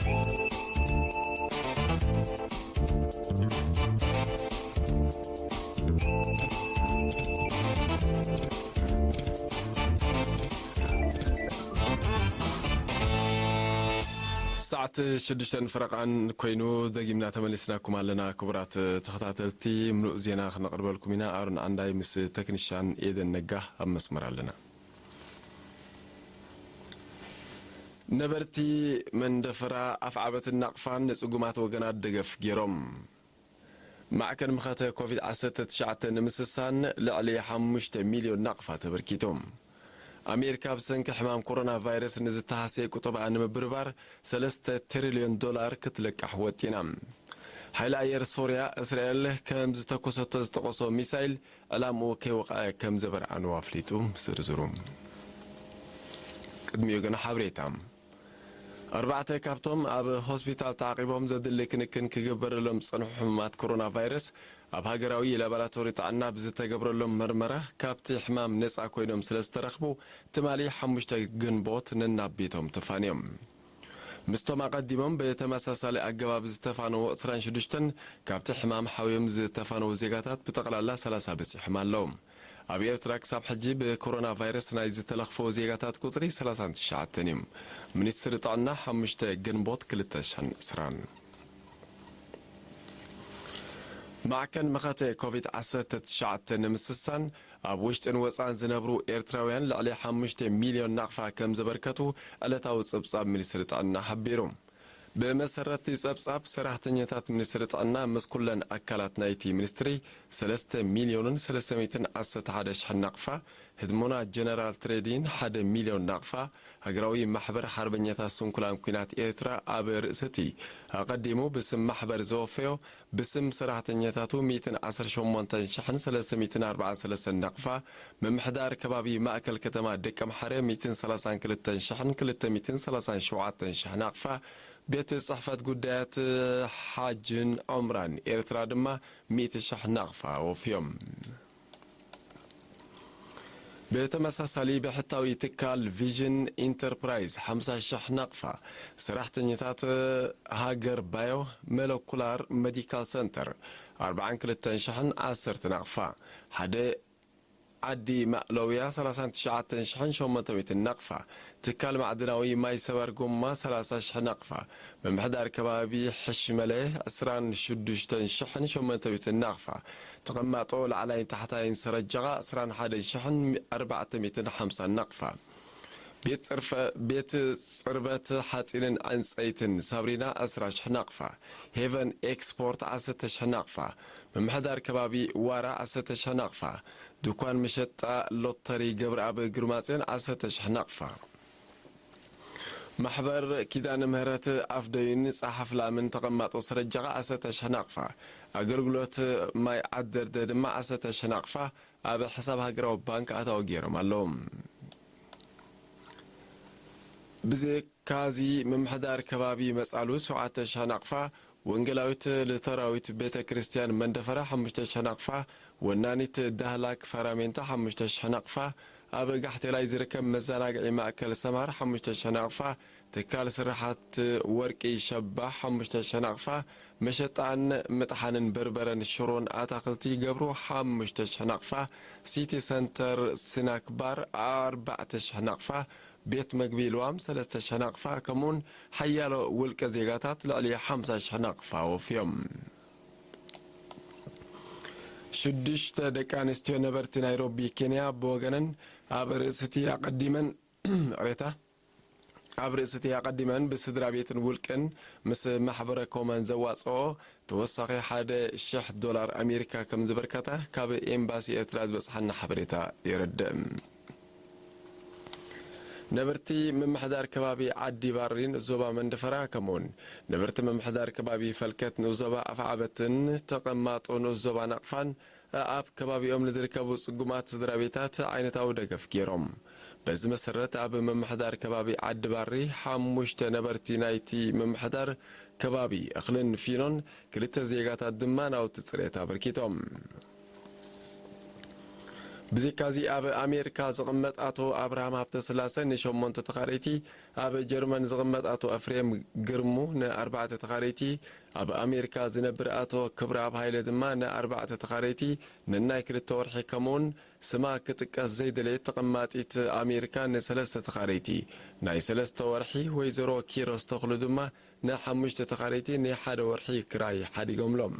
ሰዓት ሽዱሽተን ፈረቓን ኮይኑ፣ ደጊምና ተመሊስናኩም ኣለና። ክቡራት ተኸታተልቲ፣ ምሉእ ዜና ክነቕርበልኩም ኢና። ኣሮን ዓንዳይ ምስ ተክኒሻን ኤደን ነጋ ኣብ መስመር ኣለና። ነበርቲ መንደፈራ ኣፍዓበትን ናቕፋን ንጽጉማት ወገናት ደገፍ ገይሮም። ማዕከን ምኸተ ኮቪድ ዓሰርተ ትሽዓተ ንምስሳን ልዕሊ ሓሙሽተ ሚልዮን ናቕፋ ተበርኪቱ። ኣሜሪካ ብሰንኪ ሕማም ኮሮና ቫይረስ ንዝተሃስየ ቁጠባኣ ንምብርባር ሰለስተ ትሪልዮን ዶላር ክትለቃሕ ወጢና። ሓይሊ ኣየር ሶርያ፣ እስራኤል ከም ዝተኮሰቶ ዝጠቐሶ ሚሳይል ዕላምኡ ከይወቕዐ ከም ዘበርዓንዎ ኣፍሊጡ። ዝርዝሩ ቅድሚኡ ግን ሓበሬታ። ኣርባዕተ ካብቶም ኣብ ሆስፒታል ተዓቂቦም ዘድሊ ክንክን ክግበረሎም ዝጸንሑ ሕሙማት ኮሮና ቫይረስ ኣብ ሃገራዊ ላቦራቶሪ ጥዕና ብዝተገብረሎም መርመራ ካብቲ ሕማም ነጻ ኮይኖም ስለ ዝተረኽቡ ትማሊ ሓሙሽተ ግንቦት ነናብ ቤቶም ተፋንዮም። ምስቶም ኣቐዲሞም ብተመሳሳሊ ኣገባብ ዝተፋነዉ ዕስራን ሽዱሽተን ካብቲ ሕማም ሓውዮም ዝተፋነዉ ዜጋታት ብጠቕላላ ሰላሳ በጺሖም ኣለዉ። ኣብ ኤርትራ ክሳብ ሕጂ ብኮሮና ቫይረስ ናይ ዝተለኽፈዉ ዜጋታት ቁጽሪ ሰላሳን ትሽዓተን እዩ። ሚኒስትሪ ጥዕና ሓሙሽተ ግንቦት ክልተ ሽሕን ዕስራን። ማዕከን መኸተ ኮቪድ ዓሰርተ ትሽዓተ ንምስሳን ኣብ ውሽጥን ወጻን ዝነብሩ ኤርትራውያን ልዕሊ ሓሙሽተ ሚልዮን ናቕፋ ከም ዘበርከቱ ዕለታዊ ጸብጻብ ሚኒስትሪ ጥዕና ሓቢሩ። ብመሰረት እቲ ጸብጻብ፣ ሰራሕተኛታት ሚኒስትሪ ጥዕና ምስ ኩለን ኣካላት ናይቲ ሚኒስትሪ ሰለስተ ሚልዮንን ሰለስተ ሚእትን ዓሰርተ ሓደ ሽሕን ናቕፋ፣ ህድሞና ጀነራል ትሬዲን ሓደ ሚልዮን ናቕፋ፣ ሃገራዊ ማሕበር ሓርበኛታት ስንኩላን ኲናት ኤርትራ ኣብ ርእሲ እቲ ኣቐዲሙ ብስም ማሕበር ዘወፈዮ፣ ብስም ሰራሕተኛታቱ ሚእትን ዓሰርተ ሸሞንተን ሽሕን ሰለስተ ሚእትን ኣርባዓን ሰለስተን ናቕፋ፣ ምምሕዳር ከባቢ ማእከል ከተማ ደቀምሓረ ሚእትን ሰላሳን ክልተን ሽሕን ክልተ ሚእትን ሰላሳን ሸውዓተን ሽሕ ናቕፋ፣ ቤት ጽሕፈት ጉዳያት ሓጅን ዑምራን ኤርትራ ድማ ሚእቲ ሽሕ ናቕፋ ወፍዮም። ብተመሳሳሊ ብሕታዊ ትካል ቪዥን ኢንተርፕራይዝ ሓምሳ ሽሕ ናቕፋ፣ ሰራሕተኛታት ሃገር ባዮ ሞለኩላር ሜዲካል ሰንተር ኣርባዓን ክልተን ሽሕን ዓሰርተ ናቕፋ፣ ሓደ ዓዲ ማእለውያ ሰላሳን ትሽዓተን ሽሕን ሸሞንተ ሚእትን ናቕፋ፣ ትካል ማዕድናዊ ማይ ሰበር ጎማ ሰላሳ ሽሕ ናቕፋ፣ ምምሕዳር ከባቢ ሕሽመለ ዕስራን ሽዱሽተን ሽሕን ሸሞንተ ሚእትን ናቕፋ፣ ተቐማጦ ላዕላይን ታሕታይን ሰረጀቓ ዕስራን ሓደን ሽሕን ኣርባዕተ ሚእትን ሓምሳን ናቕፋ፣ ቤት ጽርፈ-፣ ቤት ጽርበት ሓጺንን ዕንጸይትን ሳብሪና ዕስራ ሽሕ ናቕፋ፣ ሄቨን ኤክስፖርት ዓሰርተ ሽሕ ናቕፋ፣ ምምሕዳር ከባቢ ዋራ ዓሰርተ ሽሕ ናቕፋ፣ ድኳን መሸጣ ሎተሪ ገብረኣብ ግርማጽዮን ዓሰርተ ሽሕ ናቕፋ። ማሕበር ኪዳነ ምህረት ኣፍደዩን ጸሓፍ ላምን ተቐማጦ ስረጃ ኸኣ ዓሰርተ ሽሕ ናቕፋ። ኣገልግሎት ማይ ዓደርደ ድማ ዓሰርተ ሽሕ ናቕፋ ኣብ ሕሳብ ሃገራዊ ባንክ ኣታዊ ገይሮም ኣለዉ። ብዘይካዚ ምምሕዳር ከባቢ መጻሉ ሸውዓተ ሽሕ ናቕፋ፣ ወንጌላዊት ሉተራዊት ቤተ ክርስቲያን መንደፈራ ሓሙሽተ ሽሕ ናቕፋ፣ ወናኒት ዳህላክ ፋራሜንታ ሓሙሽተ ሽሕ ናቕፋ፣ ኣብ ጋሕቴላይ ዝርከብ መዘናግዒ ማእከል ሰምሃር ሓሙሽተ ሽሕ ናቕፋ፣ ትካል ስራሓት ወርቂ ሸባ ሓሙሽተ ሽሕ ናቕፋ፣ መሸጣን ምጥሓንን በርበረን ሽሮን ኣታኽልቲ ገብሩ ሓሙሽተ ሽሕ ናቕፋ፣ ሲቲ ሰንተር ስናክ ባር ኣርባዕተ ሽሕ ናቕፋ፣ ቤት መግቢ ልዋም ሰለስተ ሽሕ ናቕፋ፣ ከምኡውን ሓያሎ ውልቀ ዜጋታት ልዕሊ ሓምሳ ሽሕ ናቕፋ ወፍዮም። ሽዱሽተ ደቂ ኣንስትዮ ነበርቲ ናይሮቢ ኬንያ ብወገነን ኣብ ርእስቲ ኣቐዲመን፣ ቅሬታ፣ ኣብ ርእስቲ ኣቐዲመን ብስድራ ቤትን ውልቅን ምስ ማሕበረ ኮመን ዘዋጽኦ ተወሳኺ ሓደ ሽሕ ዶላር ኣሜሪካ ከም ዝበርከታ ካብ ኤምባሲ ኤርትራ ዝበጽሓና ሓበሬታ የረድእ። ነበርቲ ምምሕዳር ከባቢ ዓዲ ባሪን ዞባ መንደፈራ ከምኡውን ነበርቲ ምምሕዳር ከባቢ ፈልከት ንኡስ ዞባ ኣፍዓበትን ተቐማጦ ንኡስ ዞባ ናቕፋን ኣብ ከባቢኦም ንዝርከቡ ጽጉማት ስድራ ቤታት ዓይነታዊ ደገፍ ገይሮም። በዚ መሰረት ኣብ ምምሕዳር ከባቢ ዓዲ ባሪ ሓሙሽተ ነበርቲ ናይቲ ምምሕዳር ከባቢ እኽልን ፊኖን ክልተ ዜጋታት ድማ ናውቲ ጽሬት ኣበርኪቶም። ብዘይካዚ ኣብ ኣሜሪካ ዝቕመጥ ኣቶ ኣብርሃም ሃብተስላሰ ንሸሞንተ ተኻረይቲ፣ ኣብ ጀርመን ዝቕመጥ ኣቶ ኣፍሬም ግርሙ ንኣርባዕተ ተኻረይቲ፣ ኣብ ኣሜሪካ ዝነብር ኣቶ ክብረኣብ ሃይለ ድማ ንኣርባዕተ ተኻረይቲ፣ ንናይ ክልተ ወርሒ፣ ከምኡውን ስማ ክጥቀስ ዘይደለየት ተቐማጢት ኣሜሪካ ንሰለስተ ተኻረይቲ፣ ናይ ሰለስተ ወርሒ፣ ወይዘሮ ኪሮስ ተኽሉ ድማ ንሓሙሽተ ተኻረይቲ ናይ ሓደ ወርሒ ክራይ ሓዲጎምሎም።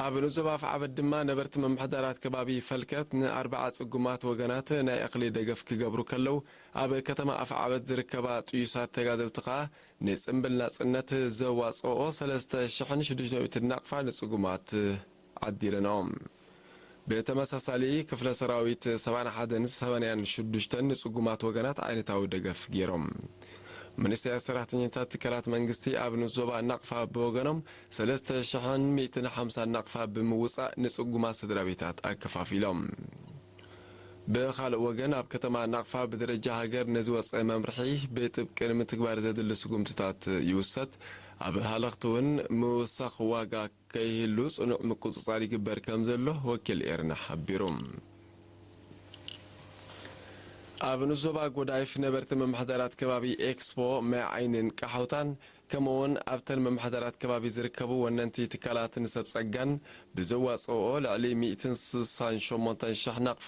ኣብ ንዞባ ኣፍዓበት ድማ ነበርቲ ምምሕዳራት ከባቢ ፈልከት ንኣርባዓ ጽጉማት ወገናት ናይ እኽሊ ደገፍ ክገብሩ ከለዉ፣ ኣብ ከተማ ኣፍዓበት ዝርከባ ጥዩሳት ተጋደልቲ ከኣ ንጽምብል ናጽነት ዘዋጽኦ ሰለስተ ሽሕን ሽዱሽተ ሚእትን ናቕፋ ንጽጉማት ዓዲለንኦም። ብተመሳሳሊ፣ ክፍለ ሰራዊት ሰብዓን ሓደን ሰማንያን ሽዱሽተን ንጽጉማት ወገናት ዓይነታዊ ደገፍ ገይሮም። ሚኒስትሪ ሰራሕተኛታት ትካላት መንግስቲ ኣብ ንዞባ ናቕፋ ብወገኖም፣ ሰለስተ ሽሕን ሚእትን ሓምሳን ናቕፋ ብምውጻእ ንጽጉማት ስድራ ቤታት ኣከፋፊሎም። ብኻልእ ወገን፣ ኣብ ከተማ ናቕፋ ብደረጃ ሃገር ንዝወጸ መምርሒ ብጥብቂ ንምትግባር ዘድሊ ስጉምትታት ይውሰድ። ኣብ ሃለኽቲ እውን ምውሳኽ ዋጋ ከይህሉ ጽኑዕ ምቁጽጻር ይግበር ከም ዘሎ ወኪል ኤርና ሓቢሩ። ኣብ ንዞባ ጎዳይፍ ነበርቲ ምምሕዳራት ከባቢ ኤክስፖ፣ ማይ ዓይንን ቃሓውታን፣ ከምኡውን ኣብተን ምምሕዳራት ከባቢ ዝርከቡ ወነንቲ ትካላትን ሰብ ጸጋን ብዘዋጽኦ ልዕሊ ሚእትን ስሳን ሸሞንተን ሽሕ ናቕፋ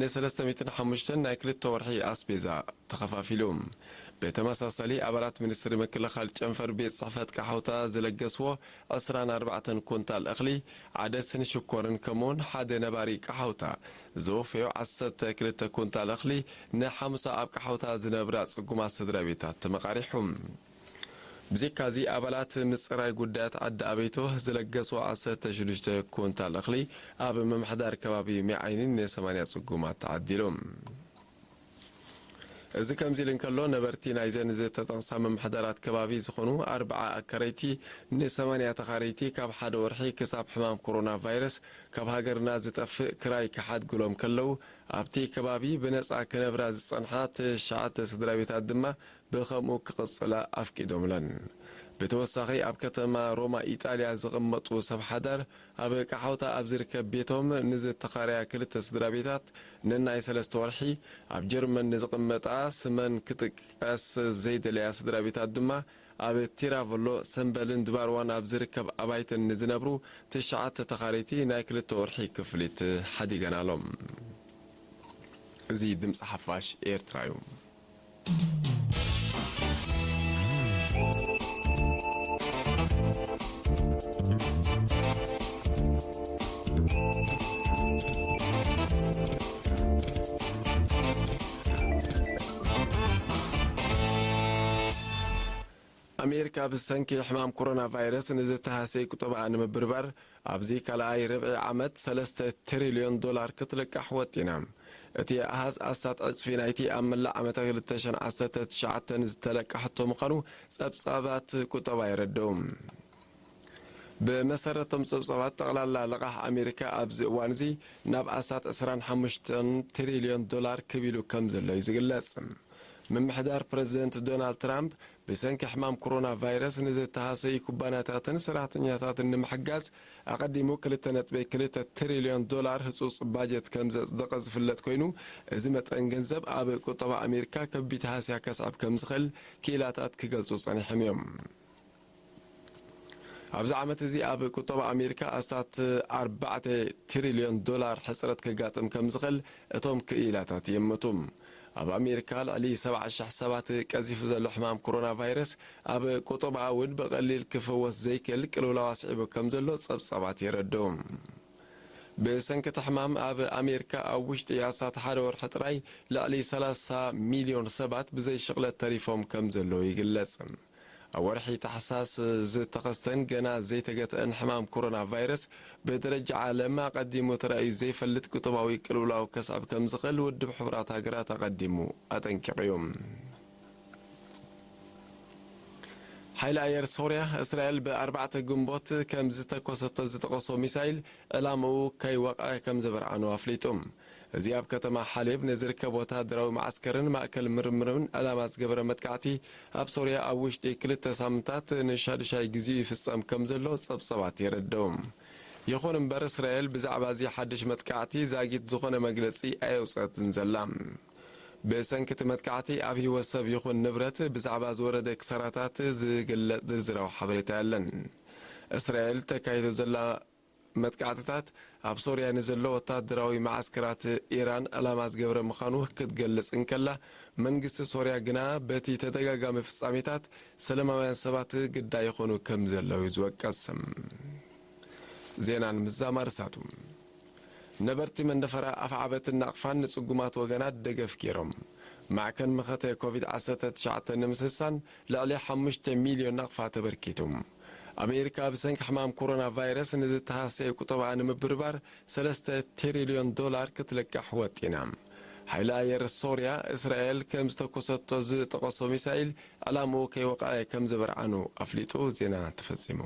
ንሰለስተ ሚእትን ሓሙሽተን ናይ ክልተ ወርሒ ኣስቤዛ ተኸፋፊሉ። ብተመሳሳሊ፣ ኣባላት ሚኒስትሪ ምክልኻል ጨንፈር ቤት ጽሕፈት ቃሓውታ ዝለገስዎ ዕስራን ኣርባዕተን ኩንታል እኽሊ፣ ዓደስን ሽኮርን ከምኡውን ሓደ ነባሪ ቃሓውታ ዝወፈዮ ዓሰርተ ክልተ ኩንታል እኽሊ ንሓምሳ ኣብ ቃሓውታ ዝነብራ ጽጉማት ስድራ ቤታት ተመቓሪሑ። ብዘይካዚ፣ ኣባላት ምጽራይ ጉዳያት ዓዲ ኣበይቶ ዝለገስዎ ዓሰርተ ሽዱሽተ ኩንታል እኽሊ ኣብ ምምሕዳር ከባቢ ሚዓይኒ ንሰማንያ ጽጉማት ተዓዲሉ። እዚ ከምዚ ኢሉ እንከሎ፣ ነበርቲ ናይዘን ዝተጠቕሳ ምምሕዳራት ከባቢ ዝኾኑ ኣርብዓ ኣከረይቲ ንሰማንያ ተኻረይቲ ካብ ሓደ ወርሒ ክሳብ ሕማም ኮሮና ቫይረስ ካብ ሃገርና ዝጠፍእ ክራይ ክሓድግሎም ከለዉ፣ ኣብቲ ከባቢ ብነጻ ክነብራ ዝጸንሓ ትሽዓተ ስድራ ቤታት ድማ ብኸምኡ ክቕጽላ ኣፍቂዶምለን። ብተወሳኺ፣ ኣብ ከተማ ሮማ ኢጣልያ ዝቕመጡ ሰብ ሓዳር፣ ኣብ ቃሓውታ ኣብ ዝርከብ ቤቶም ንዝተኻረያ ክልተ ስድራ ቤታት ነናይ ሰለስተ ወርሒ፣ ኣብ ጀርመን ንዝቕመጣ ስመን ክጥቀስ ዘይደለያ ስድራ ቤታት ድማ ኣብ ቲራቨሎ፣ ሰምበልን ድባርዋን ኣብ ዝርከብ ኣባይተን ንዝነብሩ ትሽዓተ ተኻረይቲ ናይ ክልተ ወርሒ ክፍሊት ሓዲገናሎም። እዚ ድምጺ ሓፋሽ ኤርትራ እዩ። ኣሜሪካ ብሰንኪ ሕማም ኮሮና ቫይረስ ንዝተሃሰየ ቁጠባኣ ንምብርባር፣ ኣብዚ ካልኣይ ርብዒ ዓመት ሰለስተ ትሪልዮን ዶላር ክትልቃሕ ወጢና። እቲ ኣሃዝ ኣስታት ዕጽፊ ናይቲ ኣብ መላእ ዓመተ ክልተ ሽሕን ዓሰርተ ትሽዓተን ዝተለቃሕቶ ምዃኑ ጸብጻባት ቁጠባ የረድኡ። ብመሰረቶም ጸብጻባት፣ ጠቕላላ ልቓሕ ኣሜሪካ ኣብዚ እዋን እዚ ናብ ኣስታት ዕስራን ሓሙሽተን ትሪልዮን ዶላር ክብ ኢሉ ከም ዘሎ እዩ ዝግለጽ። ምምሕዳር ፕረዚደንት ዶናልድ ትራምፕ፣ ብሰንኪ ሕማም ኮሮና ቫይረስ ንዝተሃሰዩ ኩባንያታትን ሰራሕተኛታትን ንምሕጋዝ፣ ኣቐዲሙ ክልተ ነጥቢ ክልተ ትሪልዮን ዶላር ህጹጽ ባጀት ከም ዘጽደቐ ዝፍለጥ ኮይኑ፣ እዚ መጠን ገንዘብ ኣብ ቁጠባ ኣሜሪካ ከቢድ ሃስያ ከስዕብ ከም ዝኽእል ክኢላታት ክገልጹ ጸኒሖም እዮም። ኣብዚ ዓመት እዚ ኣብ ቁጠባ ኣሜሪካ ኣስታት ኣርባዕተ ትሪልዮን ዶላር ሕጽረት ከጋጥም ከም ዝኽእል እቶም ክኢላታት ይእምቱ። ኣብ ኣሜሪካ ልዕሊ ሰብዓ ሽሕ ሰባት ቀዚፉ ዘሎ ሕማም ኮሮና ቫይረስ፣ ኣብ ቁጠባኣ እውን ብቐሊል ክፍወስ ዘይክእል ቅልውላው ኣስዒቡ ከም ዘሎ ጸብጻባት የረድኡ። ብሰንኪ እቲ ሕማም፣ ኣብ ኣሜሪካ ኣብ ውሽጢ ኣስታት ሓደ ወርሒ ጥራይ ልዕሊ ሰላሳ ሚልዮን ሰባት ብዘይ ሽቕለት ተሪፎም ከም ዘለዉ ይግለጽ። ኣብ ወርሒ ታሕሳስ ዝተኸስተን ገና ዘይተገትአን ሕማም ኮሮና ቫይረስ፣ ብደረጃ ዓለም ኣቐዲሙ ተራእዩ ዘይፈልጥ ቁጠባዊ ቅልውላው ከስዕብ ከም ዝኽእል ውድብ ሕቡራት ሃገራት ኣቐዲሙ ኣጠንቂቑ እዩ። ሓይሊ ኣየር ሶርያ፣ እስራኤል ብኣርባዕተ ግንቦት ከም ዝተኮሰቶ ዝጠቐሶ ሚሳይል፣ ዕላምኡ ከይወቕዐ ከም ዘበርዓኑ ኣፍሊጡ። እዚ ኣብ ከተማ ሓሌብ ንዝርከብ ወተሃደራዊ መዓስከርን ማእከል ምርምርን ዕላማ ዝገበረ መጥቃዕቲ፣ ኣብ ሶርያ ኣብ ውሽጢ ክልተ ሳምንታት ንሻዱሻይ ግዜኡ ይፍጸም ከም ዘሎ ጸብጸባት የረድኡ። ይኹን እምበር፣ እስራኤል ብዛዕባ እዚ ሓድሽ መጥቃዕቲ ዛጊት ዝኾነ መግለጺ ኣየውጸትን ዘላ። ብሰንኪ እቲ መጥቃዕቲ ኣብ ህይወት ሰብ ይኹን ንብረት ብዛዕባ ዝወረደ ክሳራታት ዝግለጽ ዝርዝራዊ ሓበሬታ የለን። እስራኤል ተካይዶ ዘላ መጥቃዕትታት ኣብ ሶርያ ንዘሎ ወታደራዊ መዓስከራት ኢራን ዕላማ ዝገበረ ምዃኑ ክትገልጽ እንከላ፣ መንግስቲ ሶርያ ግና በቲ ተደጋጋሚ ፍጻሜታት ሰለማውያን ሰባት ግዳይ ይኾኑ ከም ዘለዉ እዩ ዝወቀስ። ዜና ንምዝዛም ኣርሳቱ። ነበርቲ መንደፈራ ኣፍዓበትን ናቕፋን ንጽጉማት ወገናት ደገፍ ገይሮም። ማዕከን መኸተ ኮቪድ ዓሰርተ ትሽዓተ ንምስሳን ልዕሊ ሓሙሽተ ሚልዮን ናቕፋ ተበርኪቱ። ኣሜሪካ ብሰንኪ ሕማም ኮሮና ቫይረስ ንዝተሃሰየ ቁጠባኣ ንምብርባር ሰለስተ ትሪልዮን ዶላር ክትልቃሕ ወጢና። ሓይሊ ኣየር ሶርያ፣ እስራኤል ከም ዝተኮሰቶ ዝጠቐሶ ሚሳይል ዕላምኡ ከይወቕዐ ከም ዘበርዓኑ ኣፍሊጡ። ዜና ተፈጺሙ።